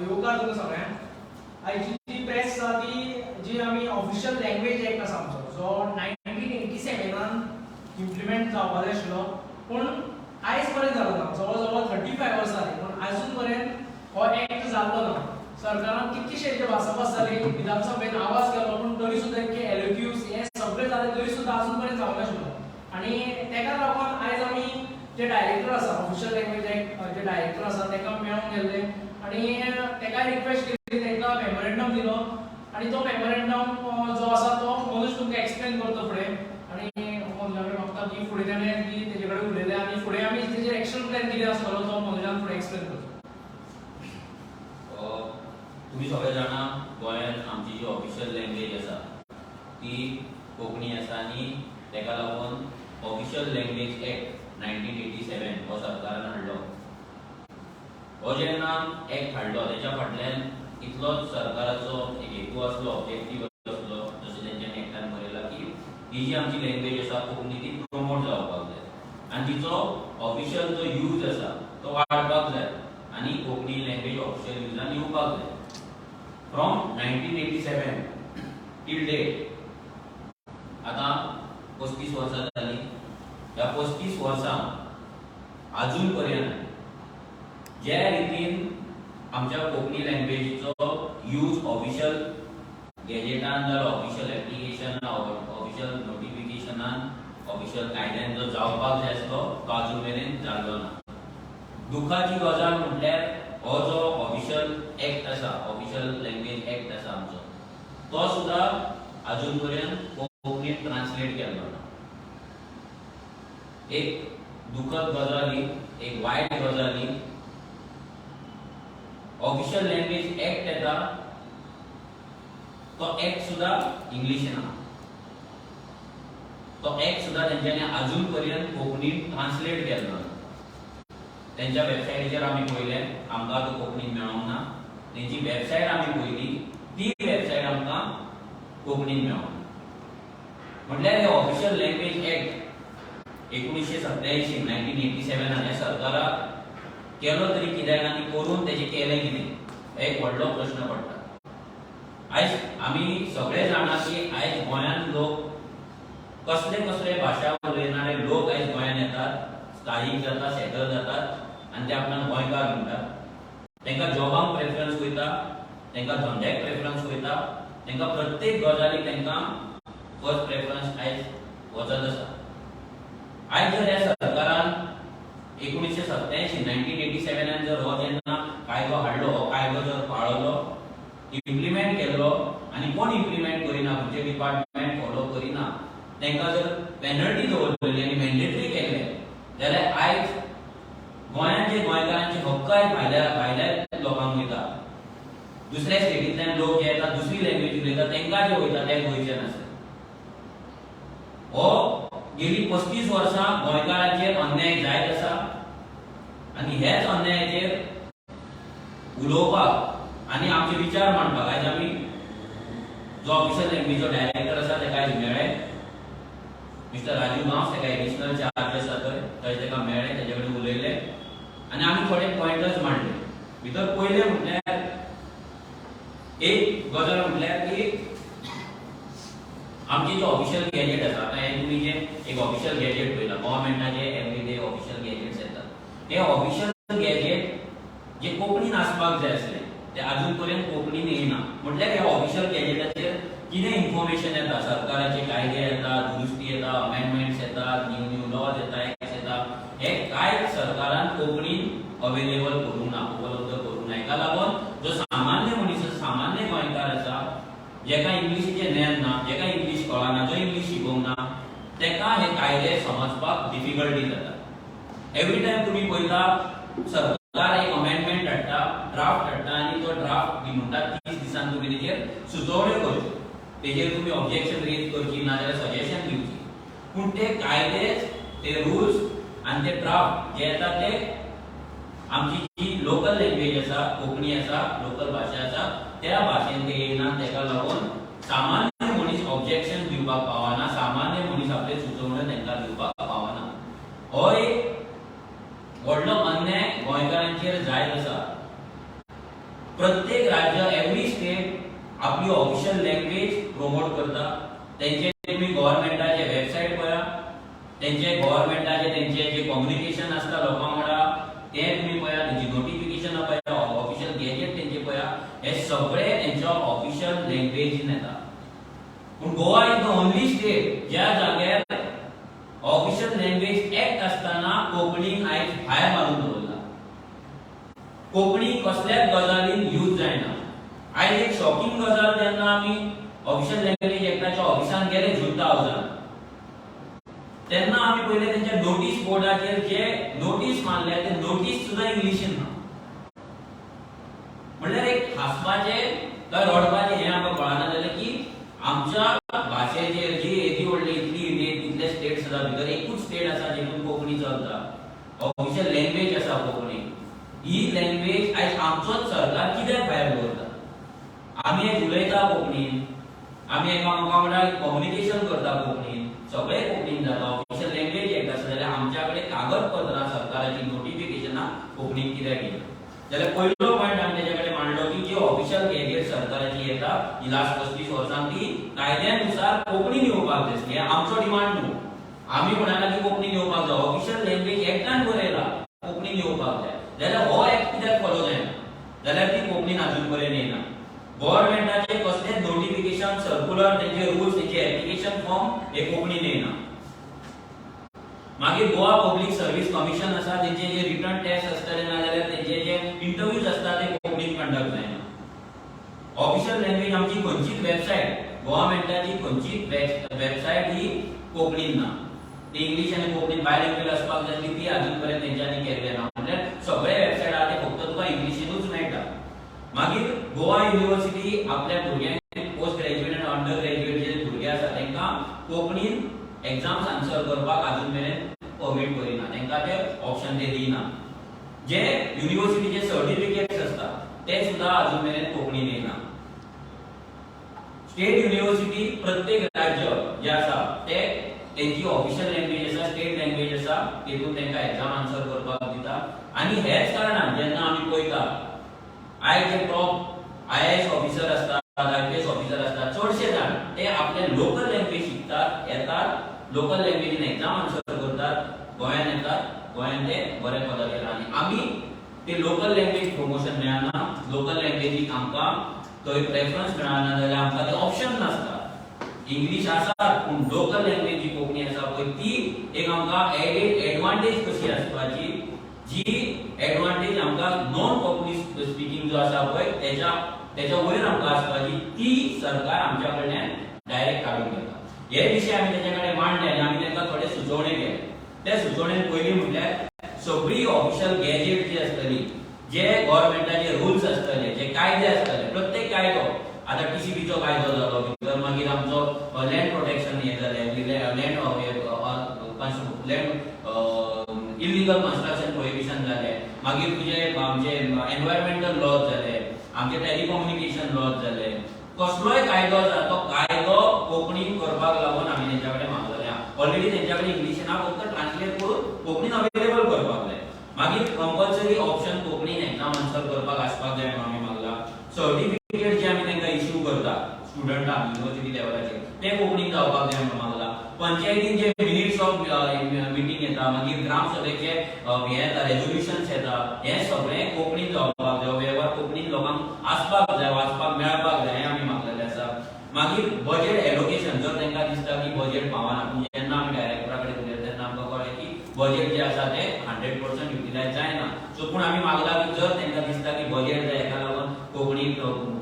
येवकार तुमकां सगळ्यांक. आयची जी प्रेस आसा ती जी आमी ऑफिशियल लँग्वेज एक्ट आसा आमचो, जो 1987नान इम्प्लिमेंट जावपा जाय आशिल्लो, पूण आयज पर्यंत जालो ना. जवळ जवळ 35 वर्सां जालीं, पूण आजून पर्यंत हो एक्ट जाल्लो ना. सरकारान कितकेशे हेजे भासाभास जाली, विधानसभेन आवाज केलो, पूण तरी सुद्दां इतके एलओक्यूज हे सगळे जाले, तरी सुद्दां आजून पर्यंत जावंक नाशिल्लो. आनी तेका लागून आयज आमी जे डायरेक्टर आसा, ऑफिशियल लँग्वेज एक्ट जे डायरेक्टर आसा, ताका मेळोंक गेल्ले आनी ताकाय रिक्वेस्ट केली. तांकां मेमोरेंडम दिलो आनी तो मेमोरेंडम जो आसा तो मनोज तुमकां एक्सप्लेन करतो फुडें. आनी मनोजा कडेन मागता की फुडें ताणें की तेजे कडेन उलयलें आनी फुडें आमी तेजेर एक्शन प्लॅन कितें आसतलो तो मनोजान फुडें एक्सप्लेन करचो. तुम्ही सगळे जाणा, गोंयांत आमची जी ऑफिशियल लँग्वेज आसा ती कोंकणी आसा आनी ताका लागून ऑफिशियल लँग्वेज एक्ट 1987 हो सरकारान हाडलो. हो जेन्ना एक्ट हाडलो, तेच्या फाटल्यान इतलोच सरकाराचो एक हेतू आसलो, ऑब्जेक्टीव आसलो, जशें तेंच्यांनी एक्टान बरयलां की ही जी आमची लँग्वेज आसा कोंकणी, ती प्रमोट जावपाक जाय आनी तिचो ऑफिशियल जो यूज आसा तो वाडपाक जाय आनी कोंकणी लँग्वेज ऑफिशियल युजान येवपाक जाय. From 1987 till date आतां 35 वर्सां जालीं. ह्या 35 वर्सां अजून पर्यंत जे रितीन आमच्या कोंकणी लँग्वेजीचो यूज ऑफिशियल गॅजेटान जाल्यार ऑफिशियल एप्लिकेशन, ऑफिशियल नोटिफिकेशनान, ऑफिशियल कायद्यान जो जावपाक जाय आसलो, तो अजून मेरेन जाल्लो ना. दुखाची गजाल म्हटल्यार हो जो ऑफिशियल एक्ट आसा, ऑफिशियल लँग्वेज एक्ट आसा आमचो, तो सुद्दां अजून पर्यंत कोंकणीत ट्रान्सलेट केल्लो ना. एक दुखद गजाल ही, एक वायट गजाल ही. ऑफिशियल लँग्वेज एक्ट येता, तो एक्ट सुद्दां इंग्लिशीन आहा. तो एक्ट सुद्दां तेंच्यांनी अजून पर्यंत कोंकणीत ट्रान्सलेट केल्लो ना. तेंच्या वेबसायटीचेर आमी पळयलें, आमकां तो कोंकणीत मेळोंक ना. तेंची वेबसायट आमी पळयली, ती वेबसायट आमकां कोंकणीत मेळोंक ना. म्हटल्यार हे ऑफिशियल लँग्वेज एक्ट 1987, 1987नान ह्या सरकाराक केलो तरी कित्याक आनी करून तेजें केलें कितें, एक व्हडलो प्रश्न पडटा. आयज आमी सगळे जाणा की आयज गोंयांत लोक कसले कसले भाशा उलयणारे लोक आयज गोंयांत येतात, स्थायीक जाता, सेटल जातात आनी ते आपणाक गोंयकार म्हणटात. तांकां जॉबांक प्रेफरन्स वयता, तांकां धंद्याक प्रेफरन्स वयता, तांकां प्रत्येक गजालीक तांकां फर्स्ट प्रेफरन्स आयज वचत आसा. आयज जर ह्या सरकारान 1987, 1987नान जर हो जेन्ना कायदो हाडलो, हो कायदो जर पाळलो, इम्प्लिमेंट केल्लो आनी कोण इम्प्लिमेंट करिना, खंयचे डिपार्टमेंट फॉलो करिना, तांकां जर पेनल्टी दवरलेली आनी मॅन्डेटरी केल्ले जाल्यार आयज गोंयांत जे गोंयकारांचे हक्क आयज भायल्या भायल्या लोकांक वयता, दुसऱ्या स्टेटींतल्यान लोक जे येतात, दुसरी लँग्वेज उलयता, तांकां जे वयता, ते गोंयचे नासले. हो गेली 35 वर्सां गोंयकारांचेर अन्याय जायत आसा आनी हेच अन्यायाचेर उलोवपाक आनी आमचे विचार मांडपाक आयज आमी जो ऑफिशियल लँग्वेजो डायरेक्टर आसा ताका आयज मेळ्ळे, मिस्टर राजीव गांवस. ताका एडिशनल चार्ज आसा थंय. थंय ताका मेळ्ळे, ताजे कडेन उलयले आनी आमी थोडे पॉयंटर्स मांडले. भितर पयले म्हटल्यार, एक गजाल म्हटल्यार की आमची जो ऑफिशियल गॅजेट आसा, आतां हे तुमी जे एक ऑफिशियल गॅजेट पळयला, गव्हर्मेंटाचे एवरीडे ऑफिशियल गॅजेट्स येतात, हे ऑफिशियल गॅजेट जे कोंकणीन आसपाक जाय आसले, ते अजून पर्यंत कोंकणीन येयना. म्हटल्यार ह्या ऑफिशियल गॅजेटाचेर कितें इन्फॉर्मेशन येता, सरकाराचे कायदे येता, दुरुस्ती येता, अमेंडमेंट्स येतात, न्यू न्यू लॉज येता, एक्ट्स येता, हे कांय सरकारान कोंकणीन अवेलेबल करूंक ना, उपलब्ध करूंक ना. हेका लागून जो सामान्य मनीस आसा, सामान्य गोंयकार आसा, जेका इंग्लिशीचें ज्ञान ना, जेका इंग्लीश कळना, जो इंग्लीश शिकोवंक ना, तेका हे कायदे समजपाक डिफिकल्टी जाता. एवरी टायम तुमी पळयता, सरकार एक अमेंडमेंट हाडटा, ड्राफ्ट हाडटा आनी तो ड्राफ्ट म्हणटा, 30 दिसान तुमी तेजेर सुचोवण्यो करच्यो, तेजेर तुमी ऑब्जेक्शन रेज करची, नाजाल्यार सजेशन दिवची. पूण ते कायदे, ते रुल्स आनी ते ड्राफ्ट जे येता, ते आमची जी लोकल लँग्वेज आसा, कोंकणी आसा, लोकल भाशा आसा, त्या भाशेन ते येयना. तेका लागून सामान्य मनीस ऑब्जेक्शन दिवपाक पावना, सामान्य मनीस आपले सुचोवण्यो तांकां दिवपाक पावना. हो एक व्हडलो अन्याय गोंयकारांचेर जायत आसा. प्रत्येक राज्य, एवरी स्टेट आपली ऑफिशियल लँग्वेज प्रमोट करता. तेंचे तुमी गव्हर्मेंटाचे वेबसायट पळया, तेंचे गव्हर्मेंटाचे तेंचे जे कम्युनिकेशन आसता लोकां वांगडा ते तुमी पळया, तेंची नोटिफिकेशनां पळया, ऑफिशियल गॅजेट तेंचे पळया, हे सगळे तेंच्या ऑफिशियल लँग्वेजीन येता. पूण Goa is the only state ज्या जाग्यार ऑफिशियल लँग्वेज एक्ट आसतना कोंकणीक आयज भायर मारून दवरला. कोंकणी कसल्याच गजालीन यूज जायना. आयज एक शॉकिंग गजाल, जेन्ना आमी ऑफिशियल लँग्वेज एक्टाच्या ऑफिसान गेले जुंता हावसान, तेन्ना आमी पयले तेंच्या नोटीस बोर्डाचेर जे नोटीस मारल्या ते नोटीस सुद्दां इंग्लिशीन ना. म्हणल्यार एक हांसपाचें काय रडपाचें हें आमकां कळना जालें की आमच्या भाशेचेर जी येदी व्हडली इतली इंडियेन इतले स्टेट्स आसा, भितर एकूच स्टेट आसा जितून कोंकणी चलता, ऑफिशियल लँग्वेज आसा कोंकणी. ही लँग्वेज आयज आमचोच सरकार कित्याक भायर दवरता? आमी आयज उलयता कोंकणीन, आमी एकामेका वांगडा कम्युनिकेशन करता कोंकणीन, सगळें कोंकणीन जाता, ऑफिशियल लँग्वेज एक आसा, जाल्यार आमच्या कडेन कागदपत्रां, सरकाराची नोटिफिकेशनां कोंकणीन कित्याक येना? जाल्यार पयलो पॉयंट आमी तेच्या कडेन मांडलो की जी ऑफिशियल गॅजेट सरकाराची येता ही लास्ट 35 वर्सां ती कायद्यानुसार कोंकणीन येवपाक जाय आसली. हें आमचो डिमांड न्हू. आमी म्हणना की कोंकणीन येवपाक जाय. ऑफिशियल लँग्वेज एक्टान बरयला कोंकणीन येवपाक जाय, जाल्यार हो एक्ट कित्याक फॉलो जायना? जाल्यार ती कोंकणीन अजून पर्यंत येना. गव्हर्मेंटाचे कसलेच नोटिफिकेशन, सर्क्युलर, तेंचे रुल्स, तेंचे एप्लिकेशन फॉर्म हे कोंकणीन येना. मागीर गोवा पब्लीक सर्वीस कमिशन आसा, तेंचे जे रिटन टेस्ट आसतले नाजाल्यार तेंचे जे इंटरव्यूज आसता ते कोंकणीन कंडक्ट जायना. ऑफिशियल लँग्वेज आमची खंयचीच वेबसायट, गव्हर्मेंटाची खंयचीच वेबसायट ही कोंकणीन ना. ती इंग्लीश आनी कोंकणीन बायलिंग्वल आसपाक जाय आसली, ती अजून पर्यंत तेंच्यांनी केल्लें ना. म्हणल्यार सगळे वेबसायट आहा ते फक्त तुका इंग्लिशीनूच मेळटा. मागीर गोवा युनिव्हर्सिटी आपल्या भुरग्यांक, पोस्ट ग्रॅज्युएट आनी अंडर ग्रॅज्युएट जे भुरगे आसा तांकां कोंकणीन एग्जाम्स आन्सर करपाक अजून मेरेन परमीट करिना, तांकां ते ऑप्शन ते दिना. जे युनिव्हर्सिटीचे सर्टिफिकेट्स आसता ते सुद्दां अजून मेरेन कोंकणीन येना. स्टेट युनिव्हर्सिटी, प्रत्येक राज्य जे आसा ते तेंची ऑफिशियल लँग्वेज आसा, स्टेट लँग्वेज आसा, तितून तांकां एग्जाम आन्सर करपाक दिता. आनी हेच कारणान जेन्ना आमी पळयता, आयज जे टॉप आयएएस ऑफिसर आसतात, आयपीएस ऑफिसर आसतात, चडशे जाण ते आपले लोकल लँग्वेज शिकतात, येतात, लोकल लँग्वेजीन एग्जाम आन्सर करतात, गोंयान येतात, गोंयान ते बरे पदाचेर. आनी आमी ते लोकल लँग्वेज प्रमोशन मेळना, लोकल लँग्वेजीक आमकां थंय प्रेफरन्स मेळना, जाल्यार आमकां ते ऑप्शन नासता. इंग्लीश आसा, पूण लोकल लँग्वेज जी कोंकणी आसा पळय, ती एक आमकां एडेड एडवांटेज कशी आसपाची, जी एडवांटेज आमकां नॉन कोंकणी स्पिकींग जो आसा पळय तेच्या वयर आमकां आसपाची, ती सरकार आमच्या कडल्यान डायरेक्ट काडून घेता. हे विशय आमी तेच्या कडेन मांडले आनी आमी तांकां थोडे सुचोवणे केले. त्या सुचोवणेन पयली म्हटल्यार सगळी ऑफिशियल गॅजेट जी आसतली, जे गव्हर्मेंटाचे रुल्स आसतले, जे कायदे आसतले, प्रत्येक कायदो, आतां टीसीपीचो कायदो जालो भितर, मागीर आमचो लँड प्रोटेक्शन हे जालें, land illegal construction prohibition जालें, मागीर तुजे आमचे एनवायरमेंटल लॉज जाले, आमचे टेलिकम्युनिकेशन लॉज जाले, कसलोय कायदो आसा तो कायदो कोंकणीन करपाक लागून आमी तेंच्या कडेन मागलेले. ऑलरेडी तेंच्या कडेन इंग्लिशीन, फक्त ट्रान्सलेट करून कोंकणीन अवेलेबल करपाक जाय. मागीर कंपल्सरी ऑप्शन कोंकणीन एक्झाम आन्सर करपाक आसपाक जाय म्हणून आमी मागला. सर्टिफिकेट जे आमी तांकां इश्यू करता स्टुडंटांक युनिव्हर्सिटी लेवलाचेर ते कोंकणीन जावपाक जाय म्हणून मागला. पंचायतीन जे मिनिट्स ऑफ मिटींग येता, मागीर ग्रामसभेचे हे येता, रेजोल्युशन्स येता, हे सगळें कोंकणीन जावपाक जाय. वेव्हार कोंकणीन लोकांक आसपाक जाय, वाचपाक मेळपाक जाय, हें आमी मागलेलें आसा. मागीर बजेट एलोकेशन, जर तांकां दिसता की बजेट पावना, पूण जेन्ना आमी डायरेक्टरा कडेन उलयले तेन्ना आमकां कळ्ळें की बजेट जें आसा तें 100% युटिलायज जायना. सो पूण आमी मागला की जर तांकां दिसता की बजेट जाय, हेका लागून कोंकणी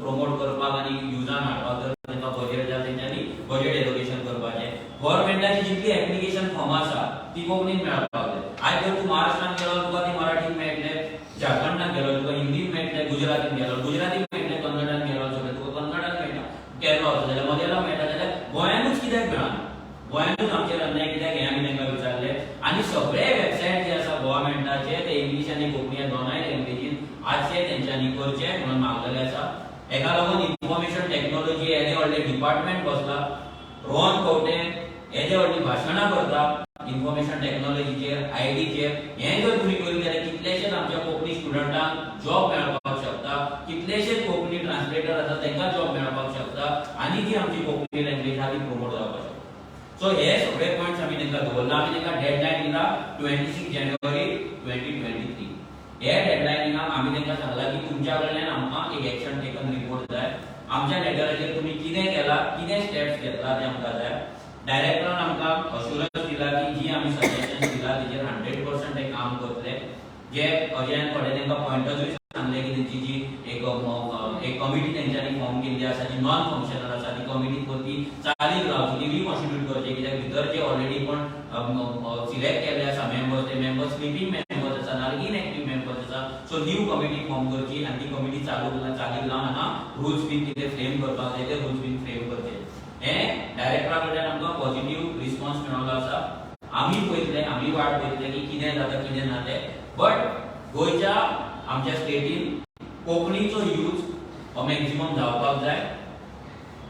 प्रमोट करपाक आनी युजान हाडपाक जर तांकां बजेट जाय, तेंच्यांनी बजेट एलोकेशन करपाचें. गव्हर्मेंटाची जितली एप्लिकेशन फॉर्मां आसा ती कोंकणीन मेळपाक जाय. आयज जर तूं महाराष्ट्रान गेलो तुका ती मराठीत मेळटले, झारखंडात गेलो तुका हिंदीत मेळटले, गुजरातीन गेलो गुजराती मेळटले, कन्नडान गेलो सगळें तुका कन्नडान मेळटा, केरला वचत जाल्यार मलयाळम मेळटा, जाल्यार गोंयानूच कित्याक मेळना? गोंयानूच आमचेर अन्याय कित्याक, हें आमी तांकां विचारलें. आनी सगळे वेबसायट जे आसा गव्हर्मेंटाचे ते इंग्लीश आनी कोंकणी ह्या दोनाय लँग्वेजीन आसचे, तेंच्यांनी करचे म्हणून मागलेलें आसा. हेका लागून इन्फॉर्मेशन टेक्नॉलॉजी येदें व्हडलें डिपार्टमेंट बसला, रोहन खंवटे येदे व्हडली भाशणां करता इन्फॉर्मेशन टेक्नॉलॉजीचेर, आयटीचेर. हें जर तुमी करीत जाल्यार कितलेशेच आमच्या कोंकणी स्टुडंटांक जॉब मेळपाक शकता. कितलेशेच कोंकणी ट्रान्सलेटर आसा, तांकां जॉब मेळपाक शकता आनी ती आमची कोंकणी लँग्वेज आहा ती प्रमोट जावपाक शकता. सो हे सगळे पॉयंट्स आमी तांकां दवरला. आमी तांकां डेडलायन दिला 26 January 2023. हे डेडलायनीक आमी तांकां सांगला की तुमच्या कडल्यान आमकां एक एक्शन टेकन रिपोर्ट जाय. आमच्या लेटराचेर तुमी कितें केला, कितें स्टेप्स घेतला ते आमकां जाय. डायरेक्टरान आमकां अश्युरन्स दिला की जी आमी सजेशन दिला तेजेर 100% ते काम करतले. जे अजयान थोडे तांकां पॉयंटर्सूय सांगले की तेंची जी एक कमिटी तेंच्यांनी फॉर्म केल्ली आसा, जी नॉन फंक्शनल आसा, ती कमिटी परती चालीक लावची, ती रिकॉन्स्टिट्यूट करची, कित्याक भितर जे ऑलरेडी कोण सिलेक्ट केल्ले आसा मेंबर्स, ते मेंबर्स स्लिपींग मेंबर्स आसा नाल्यार इनएक्टीव मेंबर्स आसा. सो न्यू कमिटी फॉर्म करची आनी ती कमिटी चालू चालीक लावन हांगा रुल्स बीन कितें फ्रेम करपाक जाय ते रुल्स बीन फ्रेम करचे. हे डायरेक्टरा कडल्यान आमकां पॉझिटिव्ह रिस्पॉन्स मेळ्ळो आसा. आमी पळयतले, आमी वाट पळयतले की कितें जाता कितें ना तें. बट गोंयच्या आमच्या स्टेटीन कोंकणीचो यूज हो मॅक्झिमम जावपाक जाय.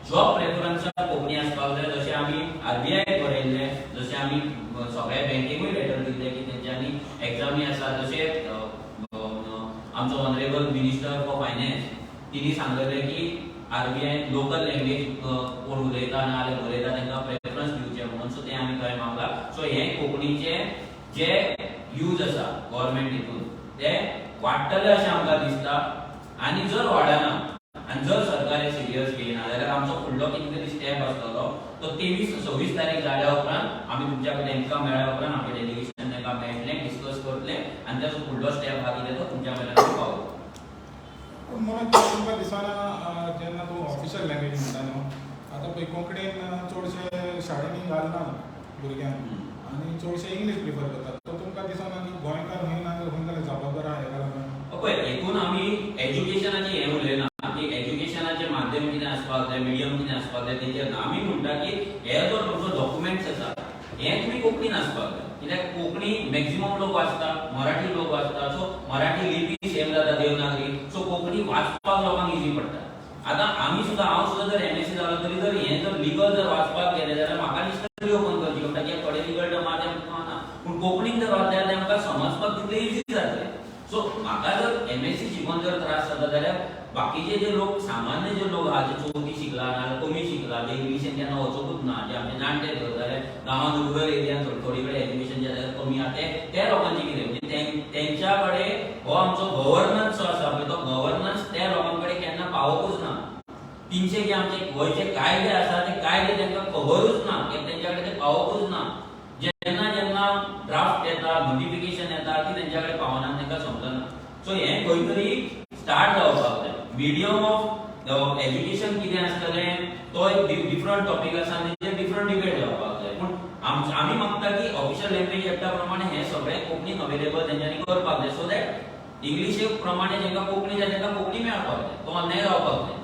जॉब प्रेफरन्साक कोंकणी आसपाक जाय. जशें आमी आरबीआय बरयल्लें, जशें आमी सगळ्या बँकेकूय लेटर दिल्ले की तेंच्यांनी एग्जामी आसा, जशें अ, अ, आमचो ऑनरेबल मिनिस्टर फॉर फायनान्स तिणी सांगलेलें की आरबीआय लोकल लँग्वेज कोण उलयता ना जाल्यार बरयता तांकां प्रेफरन्स दिवचें म्हणून. सो तें आमी थंय मागला. सो हे कोंकणीचे जे यूज आसा गव्हर्मेंट हितून ते वाडटले अशें आमकां दिसता. आनी जर वाडना आनी जर सरकार हे सिरियस घेयना जाल्यार आमचो फुडलो कितें तरी स्टेप आसतलो. तो 23 26 तारीख जाल्या उपरांत आमी तुमच्या कडेन तांकां मेळ्ळ्या उपरांत आमचें डेलिगेशन तांकां मेळटलें, डिस्कस करतले आनी ताचो फुडलो स्टेप आहा कितें तो तुमच्या मेरेन आमी पावतले. पूण मनोज, तुमकां दिसना, जेन्ना तूं ऑफिशियल लँग्वेज म्हणटा न्हू, आतां पळय कोंकणीन चडशे शाळेंनी घालना भुरग्यांक आनी चडशे इंग्लीश प्रिफर करतात. सो तुमकां दिसना की गोंयकार खंय ना खंय जाल्यार जबाबदार आहा हेका लागून? पळय, हेतून आमी एज्युकेशनाचें हें उलयना की एज्युकेशनाचें माध्यम कितें आसपाक जाय, मिडियम कितें आसपाक जाय तेचेर ना. आमी म्हणटा की हे जो तुमचो डॉक्युमेंट्स आसा हे तुमी कोंकणीन आसपाक जाय, कित्याक कोंकणी मॅक्झिमम लोक वाचता, मराठी लोक वाचता. सो मराठी लिपी सेम जाता, देवनागरी. सो कोंकणी वाचपाक लोकांक इजी पडटा. आतां आमी सुद्दां, हांव सुद्दां जर एमएससी जालो तरी जर हें जर लिगल जर वाचपाक गेलें जाल्यार म्हाका डिक्शनरी ओपन करची पडटा कित्याक थोडे लिगल टर्म आहा ते आमकां कळना. पूण कोंकणीन जर वाचलें जाल्यार आमकां समजपाक तितलें इजी जातलें. सो म्हाका जर एमएससी शिकोन जर त्रास जाता जाल्यार बाकीचे जे लोक, सामान्य जे लोक आहा, जे चवथी शिकला नाजाल्यार कमी शिकला, जे इंग्लिशीन केन्ना वचोकूच ना, जे आमचे जाणटे धर जाल्यार गांवांत रुरल एरियान थोडी कडेन एज्युकेशन जे जाल्यार कमी आहा, ते त्या लोकांचे कितें? म्हणजे तेंच्या कडेन हो आमचो गव्हर्नन्स जो आसा पळय, तो गव्हर्नन्स त्या लोकां कडेन केन्ना पावकूच ना. तेंचे जे आमचे गोंयचे कायदे आसा ते कायदे तांकां खबरूच ना, कित्याक तेंच्या कडेन ते पावकूच ना. जेन्ना जेन्ना ड्राफ्ट येता, नोटिफिकेशन येता, ती तेंच्या कडेन पावना, तांकां समजना. सो हें खंय तरी स्टार्ट जावपाक जाय. मिडियम ऑफ एज्युकेशन कितें आसतलें तो एक डिफरंट टॉपीक आसा आनी तेजेर डिफरंट डिबेट जावपाक जाय. पूण आमी मागता की ऑफिशियल लँग्वेज एक्टा प्रमाणे हें सगळें कोंकणीन अवेलेबल तेंच्यांनी करपाक जाय, सो that इंग्लिशे प्रमाणे जेंका कोंकणी जाय तांकां कोंकणी मेळपाक जाय. तो अन्याय जावपाक जाय.